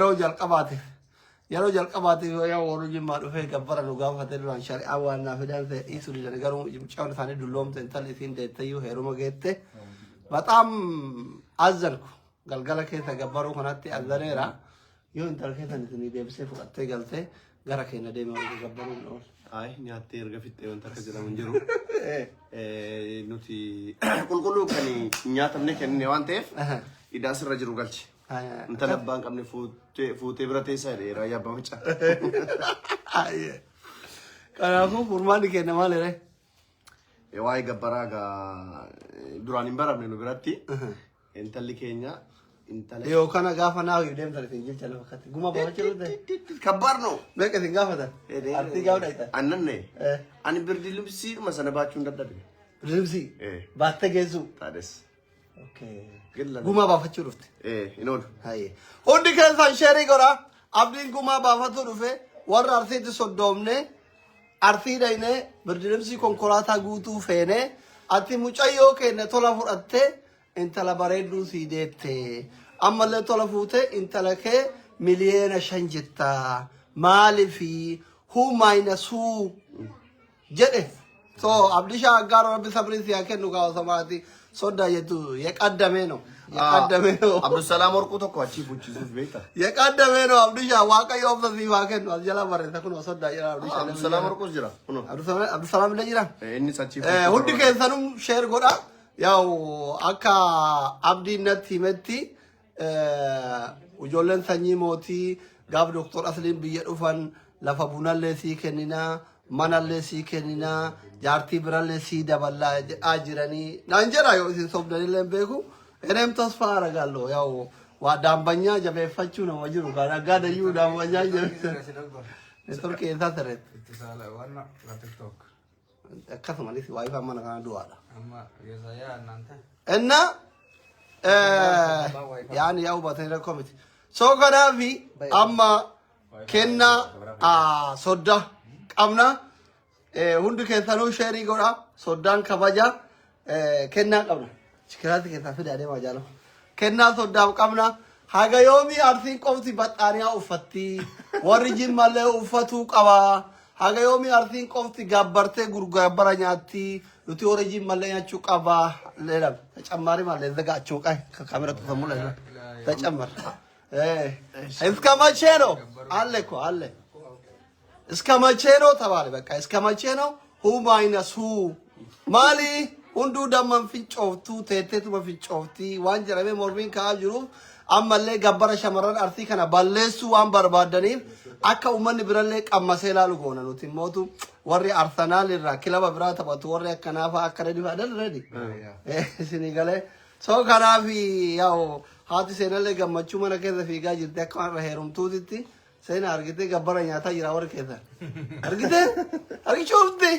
Yeroo jalqabaatiif yeroo jalqabaatiif yoo yaa warri Jimmaa dhufee gabbara nu gaafate, duraan shari'aa waan naa fidan ta'e dhiisuu didan. Garuu mucaan isaanii dulloomte, intalli isiin deetteyyuu heeruma geette. በጣም አዘንኩ. Galgala keessa gabbaruu kanatti azzaneera. Yoo intala keessan isinii deebisee fudhattee galtee gara keenya deemee waliin gabbaruu hin oolu. Ay, nyaattee erga fixxee wanta akka jedhamu hin jiru. Nuti qulqulluu kan hin nyaatamne kennine waan ta'eef idaa sirra jiru galchi. Intala abbaa hin qabne fuutee bira teessaa jedhe raayyaa abbaa macaa. Kanaafuu furmaanni keenya maal jedhee? Waa'ee gabbaraa gaa duraan hin baramne nu biratti. Intalli keenya intala. Yoo kana gaafa naa deemtan isin jecha lafa katti. Guma baafachuu ta'e. ከባድ ነው. Meeqa isin gaafatan? Artii gaafa dhaytan. Annanne. Ani birdi libsiidhuma sana baachuun dadhabe. Limsii. Baattee geessu. Taades. Gumaa baafachuu dhufte. Hin oolu. Hayyee. Hundi keessan share godhaa. Abdiin gumaa baafatu dhufe, warra Arsiitti soddoomne, Arsii dhaynee birdilimsii konkolaataa guutuu feene, ati mucayyoo keenya tola fudhattee intala bareedduu sii deette. Ammallee tola fuutee intala kee 5 miliyoona jetta. Maalifi who minus who jedhe. So Abdishaa Aggaaroo, Rabbi sabrii si haa kennu. Kaawwasamaati soddaa jettu የቀደሜ ነው የቀደሜ ነው። Abdusalaam Warquu tokko achii fuchisuuf beekta. የቀደሜ ነው. Abdishaa, Waaqayyo obsa siif haa kennu. As jala barreessa kun soddaa jedha Abdishaa. Abdusalaam Warquus jira. Kunoo. Abdusalaam illee jira. Innis achii Hundi keessanuu share godha. Yaa'u akka Abdiin natti himetti, ijoolleen sanyii mootii gaaf Doktor Asliin biyya dhufan lafa bunallee sii kenninaa, manallee sii kenninaa, jaartii birallee sii daballaa jedhaa jiranii naan jedha. Yoo isin sobdanillee hin beeku. እኔም ተስፋ አደርጋለሁ. ያው waa daambanyaa jabeeffachuu nama jiru kan aggaa dayyuu daambanyaa jabeessan. Networkii eessaa sirreetti? اتصال وانا تيك توك. Akkasumanis WiFi mana kana du'aadha. اما يزايا እናንተ እና yaani yaa hubatanii rakkoo miti. So kanaafi amma kennaa sodda qabna. Hundi keessanuu share godha. Soddaan kabaja, kennaa qabna. Chikiraati keessaa fida adeemaa jaalama. Kennaa soddaaf qabna. Haga yoomii Arsiin qofti baxxaaniyaa uffatti? Warri Jimmallee uffatuu qaba. Haga yoomii Arsiin qofti gabbartee gurgabbara nyaatti? Nuti warri Jimmallee nyaachuu qaba. ሌላም ተጨማሪ ማለት ዘጋቸው ቃይ ከካሜራ ተሰሙላ ተጨመር እስከ መቼ ነው አለ እኮ አለ። እስከ መቼ ነው ተባለ። በቃ እስከ መቼ ነው? Who minus who maali? Hunduu damman fincooftuu teetteetuma fincooftii waan jedhamee mormiin ka'aa jiruuf, ammallee gabbara shamarran Arsii kana balleessuu waan barbaadaniif akka uummanni birallee qammasee ilaalu goona. Nuti immootu warri Arsenaal irraa kilaba biraa taphatu, warri akkanaa fa'aa akka ready fa'aa dal ready isinii galee. So kanaaf yaa'u haati seenallee gammachuu mana keessa fiigaa jirti akka waan irra heerumtuutitti. Seena argitee gabbara nyaataa jira warri keessa argitee argichuufti.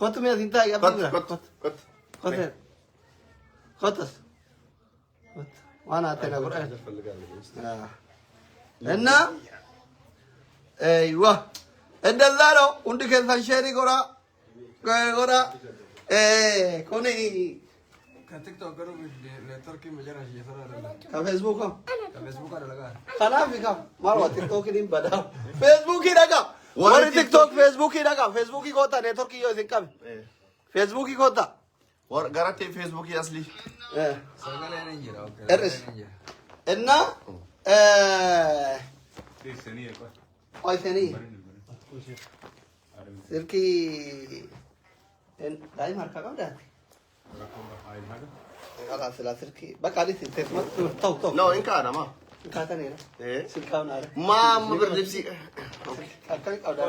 Kottu, mee asiin taa'i, abdii bira. Kottu, kottu. Kottu, kottas, waan haatee na godhan እና አይዋ እንደዛ ነው። Hundi keessan share godhaa godhaa kuni. ከቲክቶክ ገሩ ኔትወርክ መጨረሻ እየሰራ አይደለም። ከፌስቡክ ከፌስቡክ አይደለም። Kanaaf ka maal TikTokiin hin badaa. Feesbuukii dhaqa. Warri TikTok Feesbuukii dhaqa. Feesbuukii koota, neetworkii yoo isin qabe. Feesbuukii koota. Gara Feesbuukii aslii. Sagaleen hin jira. Okay. Hir'is. እና ቆይ seenii silkii daa'ima harkaa qabdaati. Kalaas silaa silkii bakka alis teessumatti ta'u ta'u. No, hin kaa'ama. Kaataniira. Silkaa'uun aare. Maa amma birlibsii. Akkami qabdaa?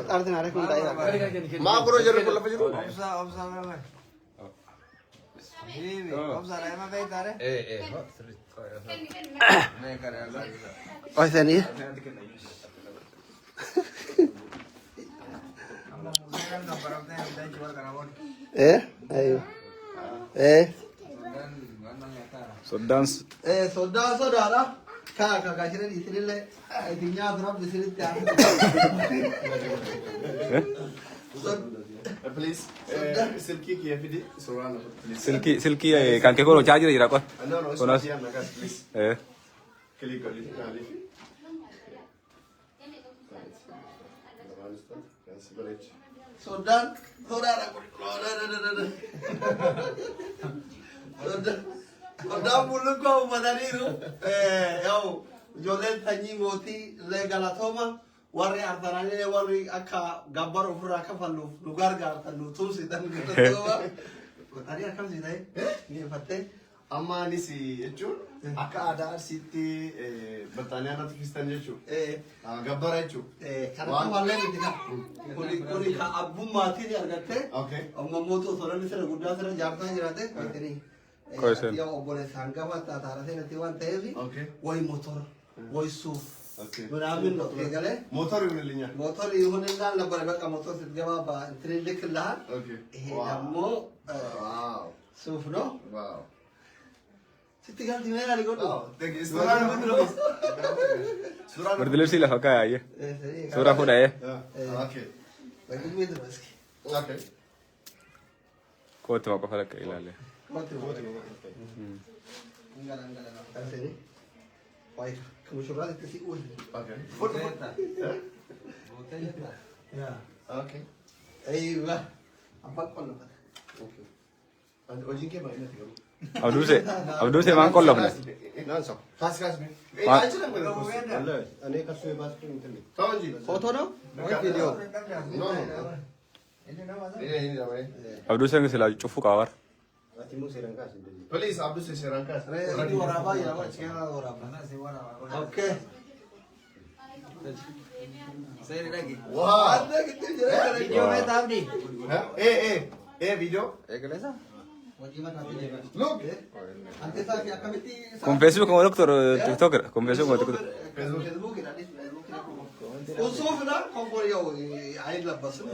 Dhaartiin aare kun daa'ima. Maa kunoo jarri kun lafa jiru? Obsa, obsa, obsa. Bibi, obsa, daa'ima beektaare? Mee kana. Qoy seenii. Amma muuziqaan gabbaramtee hin warra kana booda. Ayyo. Soddaan waan nyaataa. Soddaan Soddaan sodaadha. Kaa ka gaashireen isinillee isin nyaatu, Rabbi isinitti haa. Please. Silkii kiyya fidi suuraan lafa, please. Silkii kan kee kun chaarjii jira qoy. No, Kunas. isuma nagas, please. Click godhi maaliif? Lamaanis ta'u kan si bareecha. Soddaan sodaadha qulqulluu. Soddaan bullukkoo uffataniiru. Yaa'u ijoolleen sanyii mootii illee galatooma. Warri arsanaallee warri akka gabbara ofirraa kafalluuf nu gargaartan nu tumsitan galatooma. Ani akkam si ta'e mi'eeffattee. Amma anis jechuun akka aadaa Arsiitti Birtaaniyaa irratti fistan jechuudha. Gabbara jechuudha. Kana qofaallee miti kan. Kuni kan abbummaatiin argattee. Amma mootu osoo namni sirra guddaa sirra jaartaa jiraate. Qoysen. Yaa obboleessa hangafa taataara seenatti waan ta'eef. Wayi motora wayi suuf ምናምን ነው ገለ ሞተር ይሁንልኛል። ሞተር ይሁንልሃል ነበረ። በቃ ሞተር ስትገባ በእንትን ይልክልሃል። ይሄ ደግሞ ሱፍ ነው። ስትገልጥ ምን አድርገው ብርድ lafa kaa'ee suuraa fuudhee. Kootuma qofa lakka ilaale. Aywa. Abbaan qollofata. Hojiin kee baay'inatti garuu. Abduuse Abduuse maan qollofne. Kaas kaas. Footoo ነው ወይ ቪዲዮ? Abduuseen silaa cufuu qaba bara. Please, Abduse seeraan kaas. Inni waraabaa jira achi keessa waraabaa. Okay. Wow. Adda gidduu jira. Video mee taabni. Eh eh eh video. Look. Ante isaa fi akkamitti Kun Facebook moo doktor TikTok dha? Kun Facebook moo TikTok? Kun suufidha. Kun kun yoo አይለበስም።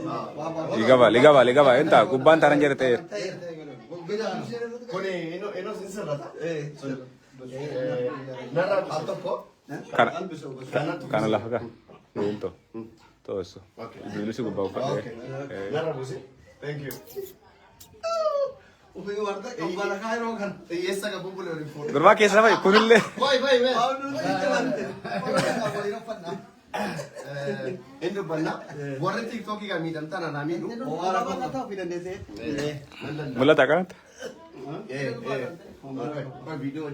Ligaba ligaba ligaba enta gubbaan taran jirte. Kun eno sin sirrata. Narra al tokko. Kana kana lafa kaa. Into. Tosso. Bilbilisi gubbaa uffadhe. Narra buusi. Thank you. Ofii warra qabbana kaayiroo kan. Xiyyeessa qabu bulee waliin fuudhe. Gurbaa keessa fa'i kunillee. Baay baay baay. Abduun Inni dubbanna. Warri TikTokii kan miidhamtan anaa miidhu. Mul'ata kanatti. Viidiyoo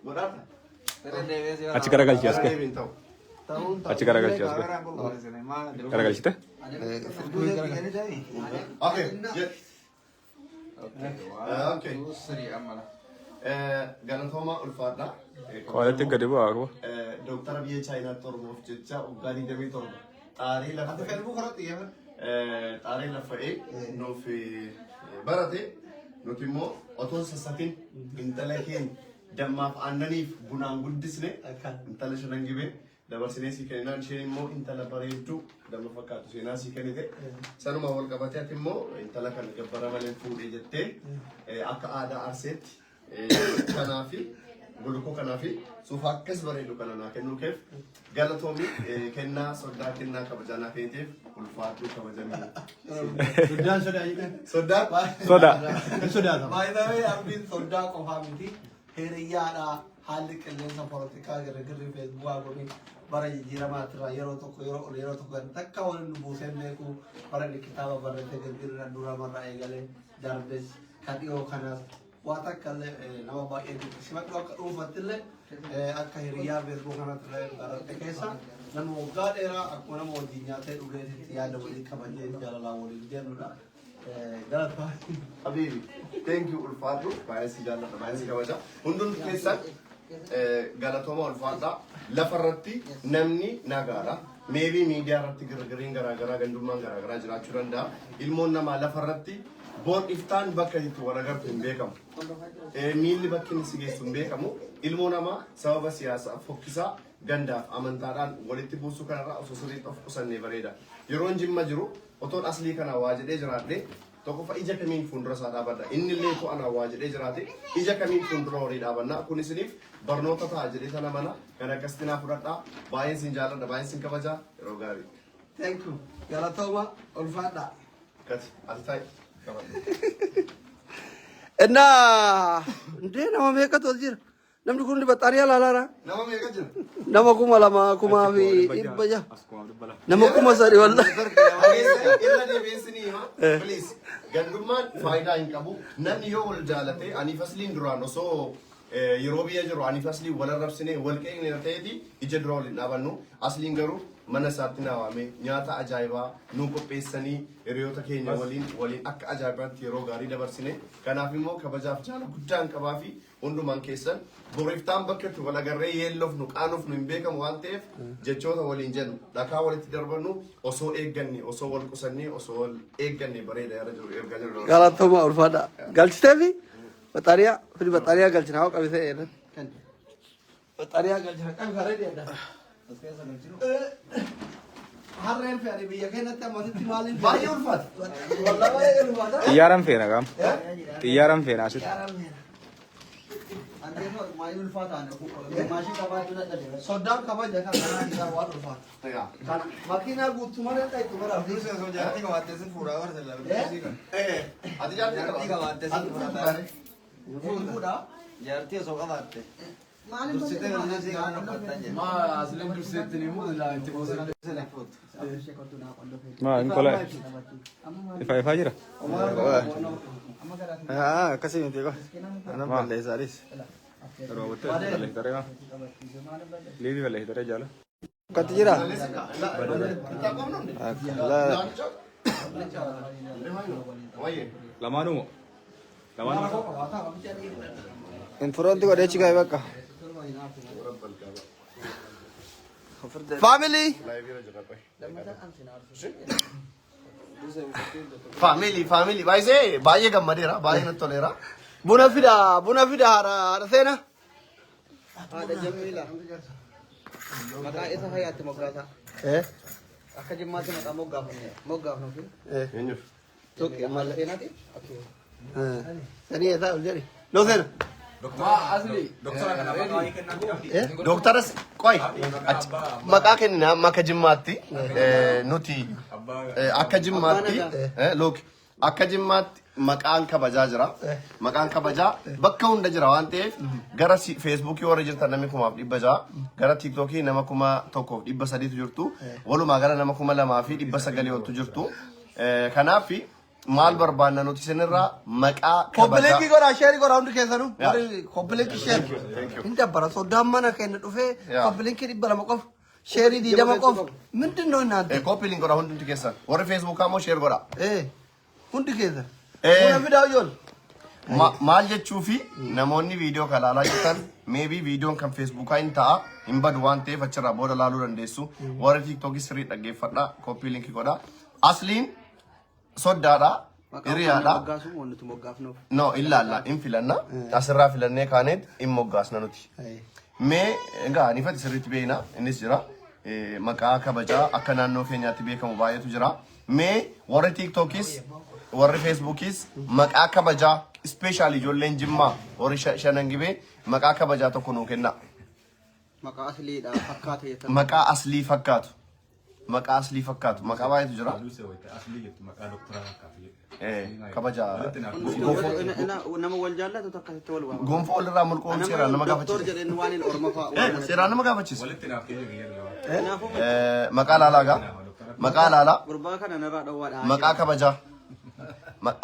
godhaata. Achi garagalchi as ga'e. Achi garagalchi as ga'e. Garagalchite? Okay. Okay. Galatooma ulfaadha. Qoolatti gadi bu'aa qaba. Dooktara biyya Chaayinaatti Oromoof jecha waggaa 27 xaarii lafa xaarii lafa'ee nuuf barate nuti immoo otoo sassatin intala keenya dammaaf aannaniif bunaan guddisne intala shanan gibee dabarsinee sii kenninaan isheen immoo intala bareedduu damma fakkaatu seenaa sii kennite sanuma wal qabatee ati immoo intala kana gabbara malee fuudhee jettee akka aadaa Arseetti kanaafi bulukoo kanaafi suufa akkas bareedu kana naa kennuu keef galatoomii kennaa soddaa kennaa kabajaa naa kenniteef ulfaadhuu kabajamii. Soddaan sodaa jedhan. Soddaan Soda. Hin sodaatama. Baay'ee abdiin soddaa qofaa miti. Hiriyyaadha. Haalli qilleensa poolitikaa girgirri feesbuukaa kun bara jijjiiramaa tura yeroo tokko yeroo ol yeroo tokko gadi takka waliin nu buusee beeku bara inni kitaaba barreessee girgirra dura marraa eegalee darbes kan dhiyoo kanas waa takka illee nama baay'ee simadhu akka dhuunfatti illee akka hiriyaa feesbuuk kanatti illee baradhe keessa nama waggaa dheeraa akkuma nama wajjin nyaatee dhugeetitti yaada walii kabajee jaalalaan waliin deemnudha. Galata. Habibi, thank you ulfaadhu. Baay'ee si jaalladha, baay'ee si kabaja. Hundumti keessan galatooma ulfaadha. Lafarratti namni nagaadha. Maybe miidiyaa irratti girgiriin garaagaraa gandummaan garaagaraa jiraachuu danda'a. Ilmoon namaa lafarratti boor iftaan bakka itti wal agartu hin beekamu. Miilli bakki inni si geessu hin beekamu. Ilmoo namaa sababa siyaasaa fokkisaa gandaaf amantaadhaan walitti buusuu kanarraa osoo sirriitti of qusannee bareeda. Yeroon Jimma jiru otoon aslii kana waa jedhee jiraadhe tokkoffaa ija kamiin fuuldura isaa dhaabadha. Inni illee otoo anaa waa jedhee jiraate ija kamiin fuuldura horii dhaabanna. Kun isiniif barnoota ta'a jedhee sana mana kan akkasitti naa fudhadhaa. Baay'een sin jaalladha, baay'een sin kabaja. Yeroo gaarii. Thank you. Galatooma ulfaadha. Gati, ati taa'i. Qabadhu. እና እንዴ nama meeqatu as jira? Namni kun baxxaariyaa laalaara. Nama meeqa jira? Nama 2000, 1600. Nama 3000 wallahi. Irra deebiinsi hima. Please. Gandummaan faayidaa hin qabu. Namni yoo wal jaalate, ani Fasliin duraan osoo yeroo biyya jiru ani Faslii wal arrabsine, wal qeeqne ta'eeti, ija dura wal hin dhaabannu. Asliin garuu mana isaatti na waame, nyaata ajaa'ibaa nuu qopheessanii, hiriyoota keenya waliin waliin akka ajaa'ibaatti yeroo gaarii dabarsine. Kanaaf immoo kabajaaf jaala guddaan qabaa fi hundumaan keessan boriftaan bakka itti wal agarree yeellofnu, qaanofnu hin beekamu waan ta'eef, jechoota waliin jennu, dhakaa walitti darbannu osoo eegganne, osoo wal qusannee, osoo wal eegganne bareeda yaada jiru ergaa jiru. Galatoomaa, ulfaadha. Galchiteefi baxxaariyaa fidi, baxxaariyaa galchina haa qabisee eeran. Baxxaariyaa galchina qabi harree deedda. Harreen fe'anii biyya keenyatti ammasitti maaliin Baay'ee ulfaata. Wallah baay'ee ulfaata. Xiyyaaraan feena qaama. Xiyyaaraan feena asitti. Soddaan kabaja kan kanaa isaa waan ulfaata. Kana makiinaa guutuu malee dha'itu bara. Dursa osoo jaartii qabaattee si fuudhaa barsa lafa. Ati jaartii Jaartii qabaattee si fuudhaa. Fuudha. Jaartii osoo qabaatte. Dursitee dursa si kan uffattan jedhe. Ma asliin durseetti ni immoo itti boosee. Maa hin qola. Ifa ifaa jira. Ah, akkasii miti qofa. Anan balleessaanis. Raawwattee balleessitaree maa. Liivii balleessitaree jaala. Akkatti jira. Lamaanuu. Lamaanuu. In front godhee achi gaa'e bakka. Family. Family, family baay'ee baay'ee gammadeera, baay'ee natti toleera. Buna fida, buna fida, haadha haadha seena. Haadha Jamiila. Maqaa isa hayyaatti moggaasa. Akka Jimmaatti maqaa moggaafanne moggaafnu fi Eenyuuf? Tokki amma seenaati. Sanii eessaa ol jedhi. Noo seena. Doktora kana maqaa wayii kennaa jira. Dooktaras qoy maqaa kennina. Amma akka Jimmaatti nuti akka Jimmaatti, look, akka Jimmaatti maqaan kabajaa jira. Maqaan kabajaa bakka hunda jira waan ta'eef, gara Feesbuukii warra jirtan namni 1600, gara Tiiktookii nama 1300tu jirtu, walumaa gara nama 2900 oltu jirtu. Kanaaf maal barbaanna nuti isinirraa? Maqaa Copy link kabajaa. Godhaa, share godhaa hundi keessanuu. Yaa. Warri copy link, share. Thank you. Hin dabbara, soddaan mana keenya dhufee Yaa. copy link 200 qofa. Share 20 qofa. ምንድን ነው እናንተ? Copy link godhaa hundumti keessan. Warri Feesbuukaa immoo share godhaa. Hundi keessan. Eh. Buna fidaa ijoollee. Maal jechuu fi namoonni viidiyoo kan ilaalaa jirtan, maybe viidiyoon kan Feesbuukaa hin ta'a, hin badu waan ta'eef achirraa booda laaluu dandeessu. Warri Tiiktookii sirrii dhaggeeffadha, copy link godha. Asliin soddaadha, hiriyaadha. Moggaasuun waan nuti moggaafnuuf. No, ilaalla, hin filanna. Asirraa filannee kaaneet hin moggaasna nuti. Mee egaa anifati sirriitti beekna, innis jira. Maqaa kabajaa akka naannoo keenyaatti beekamu baay'eetu jira. Mee warri Tiiktookis, warri Feesbuukis maqaa kabajaa, special ijoolleen Jimmaa, warri shanan Gibee, maqaa kabajaa tokko nuu kenna. Maqaa asliidha fakkaata jettan. Maqaa aslii fakkaatu. Maqaa aslii fakkaatu. Maqaa baay'eetu jira. Aslii jettu maqaa doktoraa fakkaatu. Kabajaa. Nama wal jaallatu akkasitti wal waama. Gonfoo walirraa mulquun seeraan nama Doktor gaafachiisa. jedheen waan hin orma fa'a. Seeraan nama gaafachiisa. Walitti naaf ta'ee jira. Kanaafuu Maqaa laalaa gaa. Maqaa laalaa. gurbaa kana narraa dhowwaadha. Maqaa kabajaa.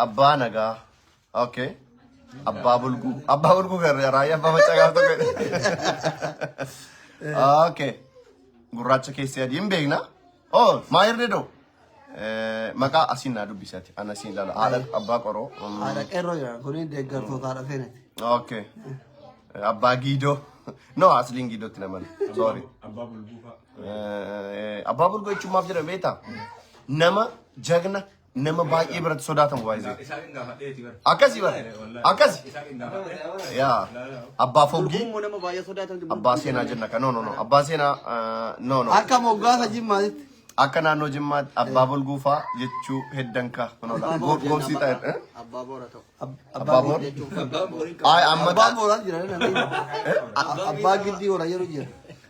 Abbaa nagaa. Okay. Abbaa bulguu. Abbaa bulguu kan raayyaa abbaa macaa gaaf tokko. Okay. Gurraacha keessi adii hin beekna. Oh, maa hirree doo? Maqaa asiin naa dubbisati. Ana asiin ilaala. Haadha abbaa qoroo. Haadha qeerroo jira. Kuni deeggartoota haadha seenati. Okay. Abbaa giidoo. No, asliin giidootti naman. Sorry. Abbaa bulguu fa'a. Abbaa bulguu jechuun maaf jedhame beektaa? Nama jagna, nama baay'ee biratti sodaatamu baay'ee. Isaan hin gaafadheeti bara. Akkasi bara. Akkasi. Isaan hin gaafadhee. Yaa. Abbaa foggii. Bulguun nama baay'ee sodaatan. Abbaa seenaa jenna kan. No, no, no. Abbaa seenaa, no, no. Akka moggaasa Jimmaatitti. Akka naannoo Jimmaatti abbaa bulguu fa'aa jechuu heddan ka. Goobsii ta'e. Abbaa boora ta'u. Abbaa boor. Ay, amma Abbaa mooraa jira. Abbaa giddii hora jedhu jira.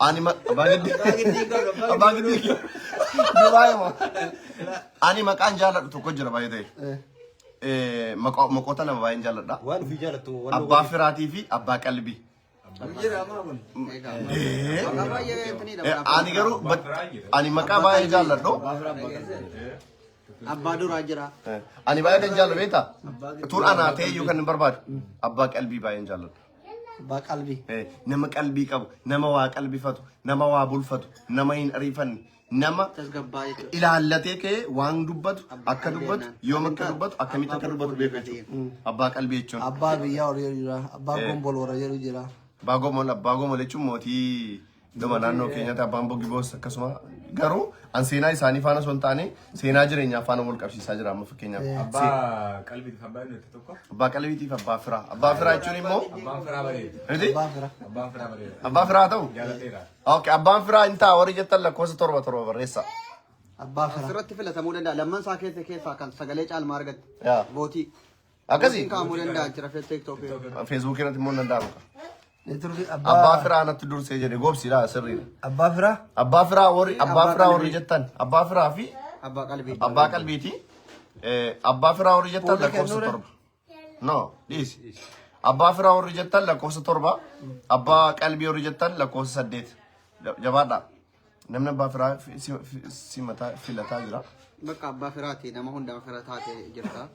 Ani abbaa giddii. Abbaa giddii. Dubaayee moo? Ani maqaan jaalladhu tokko jira baay'ee ta'e. Maqoota lama baay'een jaalladha. Waan ofii jaalattu waan Abbaa firaatii fi abbaa qalbii. Jira amma kun. Maqaa baay'ee intiniidha. Ani garuu ani maqaa baay'ee jaalladhu. Abbaa duraa jira. Ani baay'ee kan jaalladhu beektaa? Tun anaa ta'e iyyuu kan hin barbaadu. Abbaa qalbii baay'een jaalladhu. Abbaa qalbii. Nama qalbii qabu, nama waa qalbifatu, nama waa bulfatu, nama hin ariifanne, nama Tasgabbaa jechuudha. ilaallatee ka'ee waan dubbatu, akka dubbatu, yoom akka dubbatu, akkamitti akka dubbatu beeku jechuudha. Abbaa qalbii jechuun. Abbaa biyyaa warra jedhu jira. Abbaa gombol warra jedhu jira. Abbaa gomol, abbaa gomol jechuun mootii dhuma naannoo keenyaatti abbaan boggi boos akkasuma garuu an seenaa isaanii faana osoo hin taane seenaa jireenyaa faana wal qabsiisaa jira amma fakkeenyaaf. Abbaa qalbiitiif abbaa inni tokko. Abbaa qalbiitiif abbaa firaa. Abbaa firaa jechuun immoo Abbaan firaa bareeda. miti? Abbaa fira. Abbaan firaa bareeda. Abbaa firaa ta'u? Jaaladheera. Okay, abbaan firaa hin ta'a warri jettan lakkoofsa 7 7 barreessa. Abbaa fira. Asirratti filatamuu danda'a. Lamman isaa keessaa kan sagalee caalmaa argatte. Yaa. Bootii. Akkasii? Bootiin kaa'amuu danda'a jira TikTok. Feesbuukii irratti immoo hin danda'amu. Neetworkii Abbaa abbaa firaa natti dursee jedhe goobsiidha sirriidha. Abbaa fira. Abbaa firaa warri abbaa firaa warri qalbii. jettan abbaa firaa fi Abbaa qalbii. abbaa qalbiiti. Abbaa firaa warri jettan Fuula lakkoofsa kennuure? 7. No, dhiisi. Abbaa firaa warri jettan lakkoofsa 7. Abbaa qalbii warri jettan lakkoofsa 8. Jabaadha. Namni abbaa firaa si mataa filataa jira. Bakka abbaa firaati nama hundaa fira taate jirta.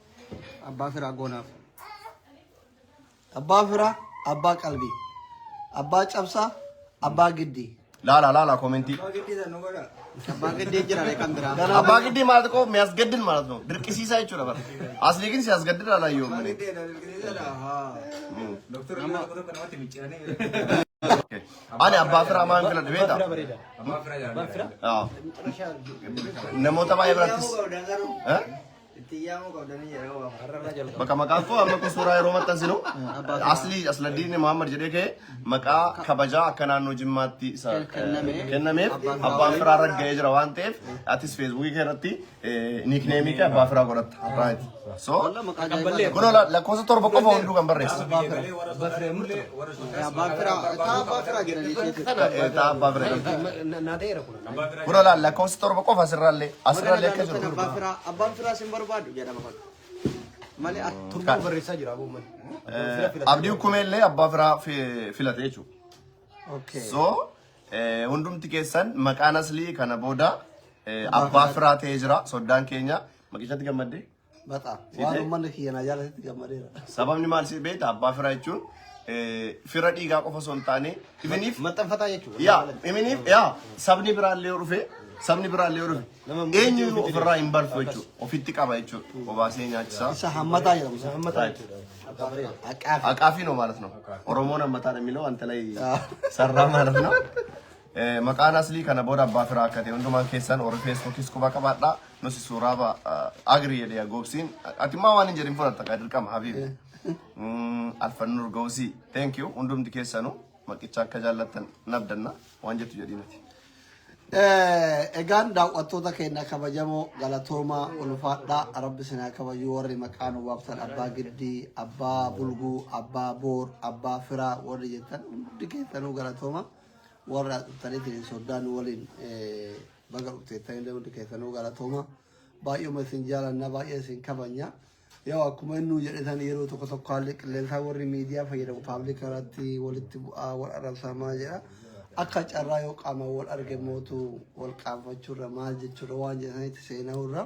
Abbaa firaa goonaaf. Abbaa fira. Abbaa qalbii. Abbaa cabsaa. Abbaa giddii. Laala laala commentii. Abbaa giddii san nu godha. Abbaa giddii jira kan biraa. Abbaa giddii ማለት እኮ የሚያስገድል ማለት ነው። ድርቅሲሳ jechuudha bara. Asli ግን ሲያስገድል አላየሁም Abbaa እኔ። giddii dha dirqisiisadha. Haa. Doktorri tokko tokko namatti micciiranii. Ani abbaa firaa maan filadhu beektaa? Abbaa firaa jaaladheera. Aa. Namoota baay'ee birattis. Yaamuu qabdan garuu. Eh? Itti yaamuu qabdanii yeroo waamu. Bakka maqaan koo amma kun suuraa yeroo maxxansinu Asli Asladdiin Muhammad jedhee ka'e maqaa kabajaa akka naannoo Jimmaatti isa kennameef abbaan firaa ragga'ee jira waan ta'eef atis Feesbuukii kee irratti nicknameii kee abbaa firaa godhatta. Right. So Wallah maqaa ajaa'ibaa. kunoo lakkoofsa 7 qofa hunduu kan barreesse. Biyya galee warra sodaa mullee warra sodaa. Abbaa firaa taa abbaa firaa jedhanii isheetti. Ta'a abbaa firaa. Naa ta'eera kun. Abbaa firaa. Kunoo lakkoofsa 7 qofa asirraallee akka jiru. Abbaa firaa abbaan firaa sin barbaadu jedhama bakka. Malee Turbuu barreessaa jira aboo. Abdii Hukumeellee abbaa firaa filate jechuudha. Okay. So hundumti keessan maqaan aslii kana booda abbaa firaa ta'ee jira. Soddaan keenya maqichatti gammaddee. Baxaa. Waan uummanni kiyya naa jaalatetti gammadeera. Sababni maal si beekta abbaa firaa jechuun fira dhiigaa qofa osoo hin taane ifiniif Maxxanfataa jechuudha. yaa iminiif yaa sabni biraallee yoo dhufe sabni biraallee yoo dhufe eenyu ofirraa hin balfu jechuudha. Ofitti qaba jechuudha. Obaasee nyaachisaa. Isa hammataa jedhamu. Hammataa jechuudha. Aqaafi. አቃፊ ነው ማለት ነው። ኦሮሞን አመታ ነው የሚለው አንተ ላይ ሰራ ማለት ነው። Maqaan aslii kana booda abbaa firaa akka ta'e hundumaan keessan warri Feesbuukis quba qabaadhaa. Nusi suuraa agri jedhee goobsiin ati immoo waan hin jedhin fudhatta kaa dirqama habiibi. Alfannur Gawsii thank you hundumti keessanuu maqicha akka jaallattan nabdanna waan jettu jedhinati. Egaan daawwattoota keenya kabajamoo galatoomaa ulfaadhaa rabbi sinaa kabajuu warri maqaa nu baaftan abbaa giddii abbaa bulguu abbaa boor abbaa firaa warri jettan hundi keessanuu galatooma warra dhuftaniitiin soddaan waliin baga dhufteettanillee hundi keessanuu galatooma baay'uma isin jaalanna baay'ee isin kabanya yoo akkuma inni jedhetan yeroo tokko tokko haalli qilleensaa warri miidiyaa fayyadamu public irratti walitti bu'aa wal arrabsamaa jedha. Akka carraa yoo qaama wal arge mootu wal qaanfachuurra maal jechuurra waan jedhanitti seena'urra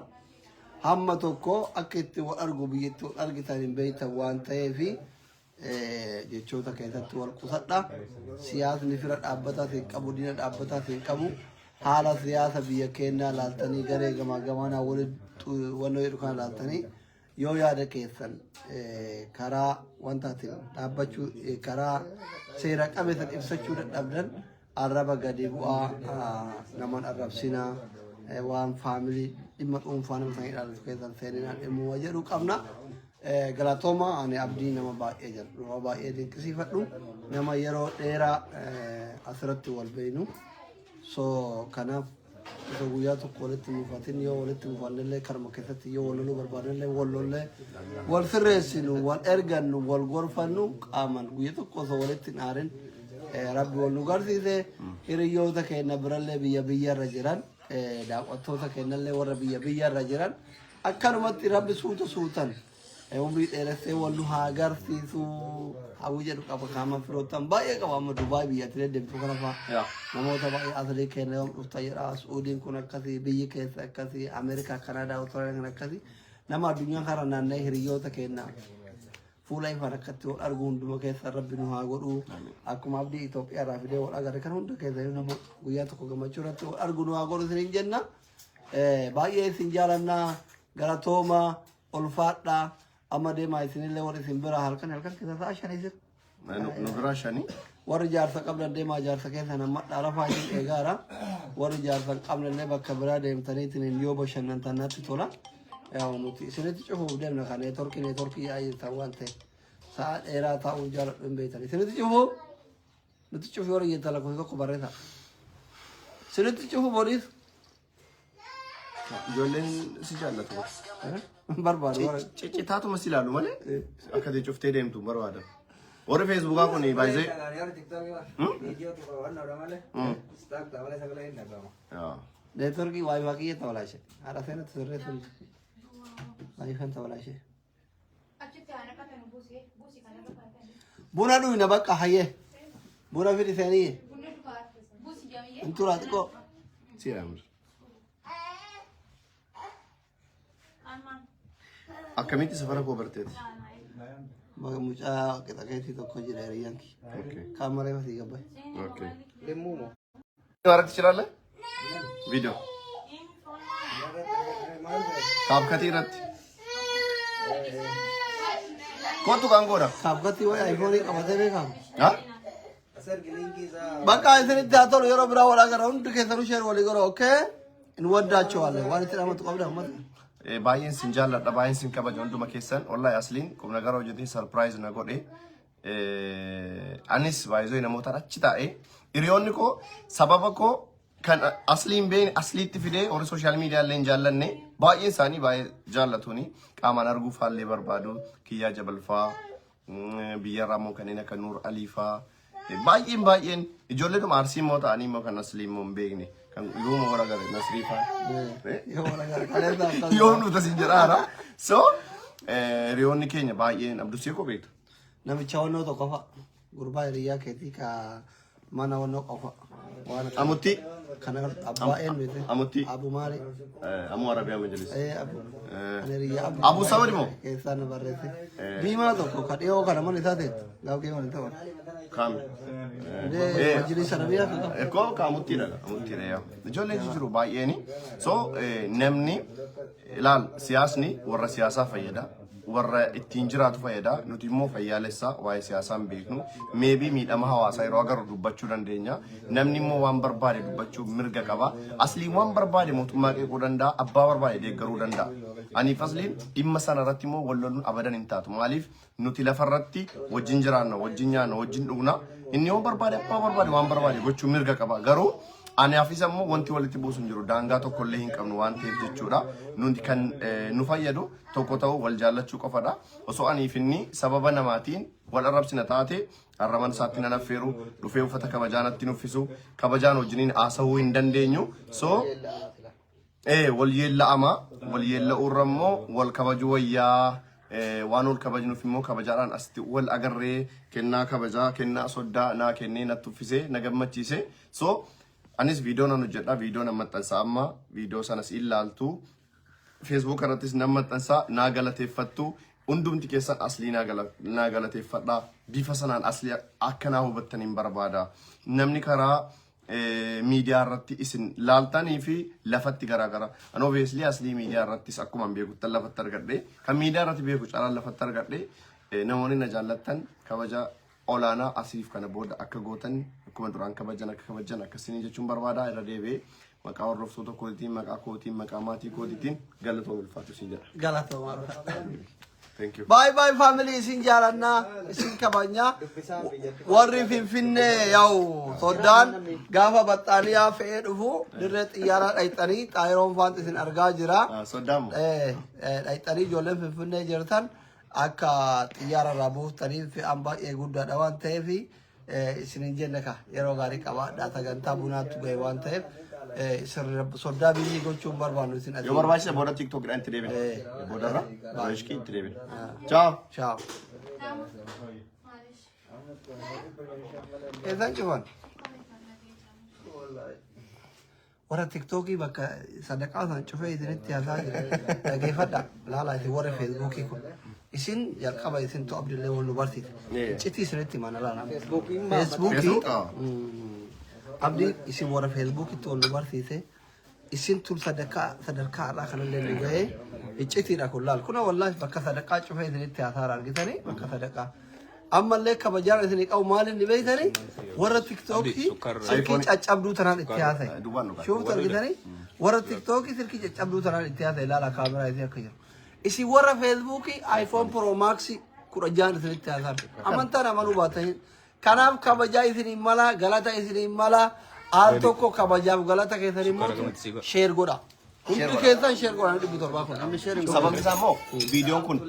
hamma tokko akka itti wal argu biyyatti wal argitan hin beektan waan ta'eefi jechoota keessatti wal qusadha. Siyaasni fira dhaabbataa hin qabu, diina dhaabbataa hin qabu. Haala siyaasa biyya keenyaa laaltanii garee gamaa gamanaa walitti wannoo jedhu kana laaltanii yoo yaada keessan karaa wantaatiin dhaabbachuu karaa seera qabeessan ibsachuu dadhabdan arraba gadi bu'aa naman arrabsinaa waan family dhimma dhuunfaa nama sana ilaalu keessan seeninaan dhimmuma jedhu qabna. Galatooma ani abdii nama baay'ee jedhu nama baay'ee dinqisiifadhu nama yeroo dheeraa asirratti wal beeynu so kanaaf osoo guyyaa tokko walitti mufatin yoo walitti mufannellee karma keessatti yoo wal loluu barbaadnellee wal lollee wal sirreessinu wal ergannu wal gorfannu qaaman guyyaa tokko osoo walitti hin aarin rabbi wal nu garsiise hiriyoota keenya birallee biyya biyyarra jiran daawwattoota keenyallee warra biyya biyyarra jiran akkanumatti rabbi suuta suutan Umrii dheeressee wal nu haa agarsiisu hawwii jedhu qaba. Kaama firoottan baay'ee qaba, amma Dubaay biyyatti deddeemtu kana fa'a. Namoota baay'ee asirrii keenya yoom dhufta jedha. Suudiin kun akkasii, biyyi keessa akkasii, Ameerikaa, Kanaadaa, Awustiraaliyaa kan akkasii. Nama addunyaa kana naanna'ee hiriyoota keenya fuula ifaan akkatti wal argu hunduma keessa Rabbi nu haa godhu. Akkuma abdii Itoophiyaa irraa fidee wal agarre kan hunda keessa nama guyyaa tokko gammachuu irratti wal argu nu haa godhu isiniin jenna. Baay'ee isin jaalannaa, galatooma, ulfaadhaa. Amma deemaa, isinillee warri isin bira halkan halkan keessa sa'a 5 isin. Nu biraa 5. Warri jaarsa qabdan deemaa, jaarsa keessa nama rafaa isin eegaara. Warri jaarsa hin qabnellee bakka biraa deemtaniitiin yoo bashannantan natti tola. Yaa, nuti isinitti cufuuf deemna kan neetworkii yaa'ii jirtan waan ta'eef. Sa'a dheeraa taa'uun jaaladhu hin beektan. Isinitti cufuu nuti cufi warri jettan lakkoofsa 1 barreessa. Isinitti cufu boriis. Ijoolleen si jaallatu. Barbaadu. Ciccitaatuma si ilaalu malee akka ta'e cuftee deemtu hin barbaadan. Warri Feesbuukaa kun baay'ee. Viidiyoo wannoodha malee. Stack malee sagalee hin dhagahamu. Neetworkii WiFi kiyya tabalaashe. Haadha seenatti sirreessuun. WiFin tabalaashe. Achitti haa naqatan, buusee buusi kana naqatan. Buna dhuyna bakka hayyee. Buna fidi seeniyye. Bunni dhugaa buusi jamiyyee. Hin turaa xiqqoo. Si yaamur. Ammaan. Akkamitti safara koo barteeti? Mucaa qixa keetii tokko jira, hiriyyaan kiyya. Kaan maree masii gabbaye. Okay. Limmuu moo? ማድረግ ትችላለህ? ቪዲዮ CapCut irratti. Kootu kan godha. CapCut wayi iPhone qabatee beekamu. Ha? Asirgi liinkii isaa. Bakka isinitti haa tolu, yeroo biraa wal agarra. Hundi keessanuu share walii godha, okay? እንወዳቸዋለን waan itti dhamatu qabda ummata. Baay'een sin jaalladha, baay'een sin kabaja hunduma keessan. Wallahi asliin qubna gara hojjetiin surprise na godhe. Anis baay'ee namoota achi taa'ee hiriyoonni koo sababa koo kan asliin beekne asliitti fidee, warri social media illee hin jaallanne baay'een isaanii baay'ee jaallatuuni qaamaan arguu faallee barbaadu, Kiyyaa Jabalfaa, biyyarraa immoo kanneen akka Nuur Aliifaa, baay'een baay'een ijoolleedhuma Arsii immoo ta'anii immoo kan aslii immoo hin beekne kan yooma warra gare Nasrii faa. Yoo wal agarra kaleessa akkas. Yoom nuti asin jedhaara. So hiriyoonni keenya baay'een Abdusii koo beektu. Namicha wannoo tokko fa'a. Gurbaa hiriyyaa keetii ka mana wannoo qofa. Waan Amutti. Kana abbaa eenyuti? Amutti. Abu maali? Amuu Arabiyaa Majalis. Abu. Ani hiriyyaa Abu. Abu Samad moo? Keessaa na barreesse. Diimaa tokko ka dhiyoo kana mana isaa ta'e. Gaafii mana ta'u. Kaami. Majlis Arabiyaa kan qabu. Ekkoo ka amuttiidha. Amuttiidha yaa. Ijoolleen jiru baay'eeni. So namni ilaal, siyaasni warra siyaasaa fayyada. Warra ittiin jiraatu fayyada. Nuti immoo fayyaalessaa waa'ee siyaasaa hin beeknu. Maybe miidhama hawaasaa yeroo agarru dubbachuu dandeenya. Namni immoo waan barbaade dubbachuu mirga qaba. Asliin waan barbaade mootummaa qeequu danda'a. Abbaa barbaade deeggaruu danda'a. Aniif asliin dhimma sana irratti immoo wal loluun abadan hin taatu. Maaliif, nuti lafarratti wajjin jiraanna, wajjin nyaanna, wajjin dhugna. Inni yoo barbaade abbaa barbaade waan barbaade gochuu mirga qaba. Garuu anaaf isa immoo wanti walitti buusu hin jiru. Daangaa tokko illee hin qabnu waan ta'eef jechuudha. Nuti kan nu fayyadu tokko ta'uu, wal jaallachuu qofadha. Osoo aniif inni sababa namaatiin wal arrabsina taate, arraban isaatti nan affeeru, dhufee uffata kabajaa natti nuffisu, kabajaan wajjiniin haasa'uu hin dandeenyu. So wal yeella'ama, wal yeella'uurra immoo wal kabajuu wayyaa. Waan wal kabajnuuf immoo kabajaadhaan asitti wal agarree, kennaa kabajaa, kennaa soddaa naa kennee natti uffisee na gammachiise. So anis viidiyoo nan hojjedha, viidiyoo nan maxxansa, amma viidiyoo sanas ilaaltu. Facebook irrattis nan maxxansa, naa galateeffattu. Hundumti keessan aslii naa galateeffadha. Bifa sanaan aslii akka naa hubattan hin barbaada. Namni karaa miidiyaa irratti isin laaltanii fi lafatti garaagara. Ani obviously aslii miidiyaa irrattis akkuma hin beekuttan lafatti argadhe. Kan miidiyaa irratti beeku caalaan lafatti argadhe. Namoonni na jaallattan kabaja olaanaa asiif kana booda akka gootan, akkuma duraan kabajan akka kabajan akkasii jechuun barbaada. Irra deebi'ee maqaa hordoftoota kootiitiin, maqaa kootiin, maqaa maatii kootiitiin galatoom, ulfaatu siin jedha. Galatoomaa. Thank you. Bye bye family, isin jaalannaa, isin kabajnaa. Warri Finfinnee yaa'u soddaan gaafa baxxaaniyaa fe'ee dhufu dirree xiyyaaraa dhayxanii xaayiroon faanti isin argaa jira. Soddaamu. Dhayxanii ijoolleen Finfinnee jirtan akka xiyyaara irraa buuftanii fe'an baay'ee guddaadha waan ta'eef isin hin jenne ka yeroo gaarii qabaadhaa, sagantaa bunaatti ga'e waan ta'eef Soddaa biyyii gochuun barbaannu isin Yoo barbaachise booda TikTokidhaan itti deebina. Boodarra Rishkii itti deebina. Ciao. Ciao. Eessaan cufan? Warra TikTokii bakka sadaqaa san cufee isinitti haasaa jira. Dhageeffadha. Laalaa isin warra Facebookii kun. Isin jalqaba isintu Abdillee wal nu barsiise. Iccitii isinitti mana laala. Facebookiin Facebookii Facebook, ah. Abdii, isin warra Facebookitti wal nu barsiise. Isin tun sadarkaa sadarkaa irraa kanallee nu gahee iccitiidha kun laal. Kuna wallaahi bakka sadaqaa cufee isinitti haasaa argitanii bakka sadaqaa. Ammallee kabajaan isinii qabu maal inni beektanii warra TikTokii silkii caccabduu tanaan itti haasaye. Duwwaan dhugaa. Shuuftu argitanii warra TikTokii silkii caccabduu tanaan itti haasaye, ilaala kaameraa isii akka jiru. Isin warra Facebookii iPhone Pro Max 16 isinitti haasayan. Amantaan amanuu baatanii. Kanaaf kabajaa isiniin mala, galata isiniin mala, al tokko kabajaaf galata keessan immoo share godha. Hundi keessan share godha, 700 kun. Sababni isaa immoo viidiyoon kun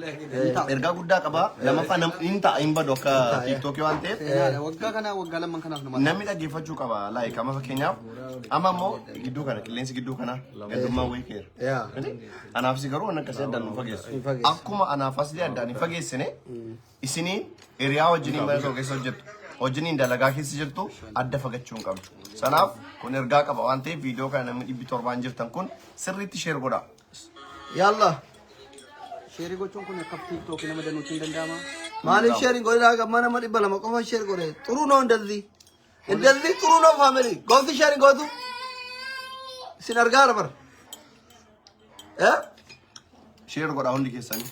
ergaa guddaa qaba. Lammaffaa hin ta'a, hin badu akka TikTokii waan ta'eef. Seenaadha. Waggaa kana, waggaa lamaan kanaaf nama. Namni dhaggeeffachuu qaba. Like amma fakkeenyaaf amma immoo gidduu kana qilleensi gidduu kana gaddummaa wayii keera. Yaa. Anaafis garuu waan akkasii addaan nu fageessu. Hin fageessu. Akkuma anaaf asii addaan hin fageessine, isiniin hiriyaa wajjiniin mana tokko keessa hojjettu, wajjiniin dalagaa keessa jirtu adda fagachuu hin qabdu. Sanaaf kun ergaa qaba waan ta'eef viidiyoo kana namni 700 jirtan kun sirriitti share godhaa. Yalla. Share gochuun kun akka TikTokii nama danuutti hin danda'ama. Maaliif share hin godhin? Akka mana nama 200 qofa share godhe. ጥሩ ነው እንደዚህ እንደዚህ ጥሩ ነው family gooti share hin gootu isin argaa bar eh. Share godhaa hundi keessanii.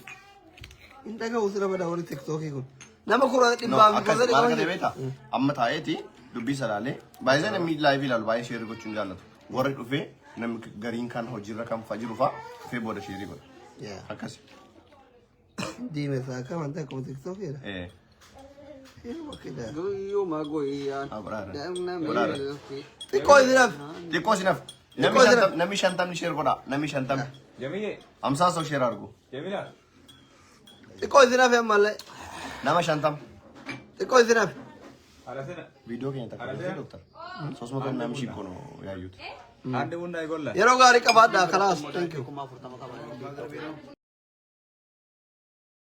Hin dhaga'u sira bada warri TikTokii kun nama kura No, dhibbaa fi akkas kudha maal qofa akka ta'e beektaa? Amma taa'eeti dubbii salaalee baay'ee namni live ilaalu baay'ee share gochuu hin jaallatu. Warri dhufee namni gariin kan hojiirra kan fa jiru fa'a dhufee booda share godha. Yeah. Akkasi. Diimeessaa akka amantaa akkuma TikTokiidha. Eh. Guyyuma guyyaan. Ah, godhaara. Namni Godhaara. Xiqqoo isinaaf. Xiqqoo isinaaf. Namni Xiqqoo isinaaf. 50, namni 50 share godhaa. Namni 50. Jamiye, 50 ሰው share አድርጉ። Jamila. Xiqqoo isinaaf ammallee. Nama 50. Xiqqoo isinaaf. Arasena. ቪዲዮ keenya takka ዶክተር 300 ምናምን ሺህ እኮ ነው ያዩት። አንድ ቡና ይጎላል። Yeroo gaarii qabaadhaa kalaas. Thank you. 40,000 qaba.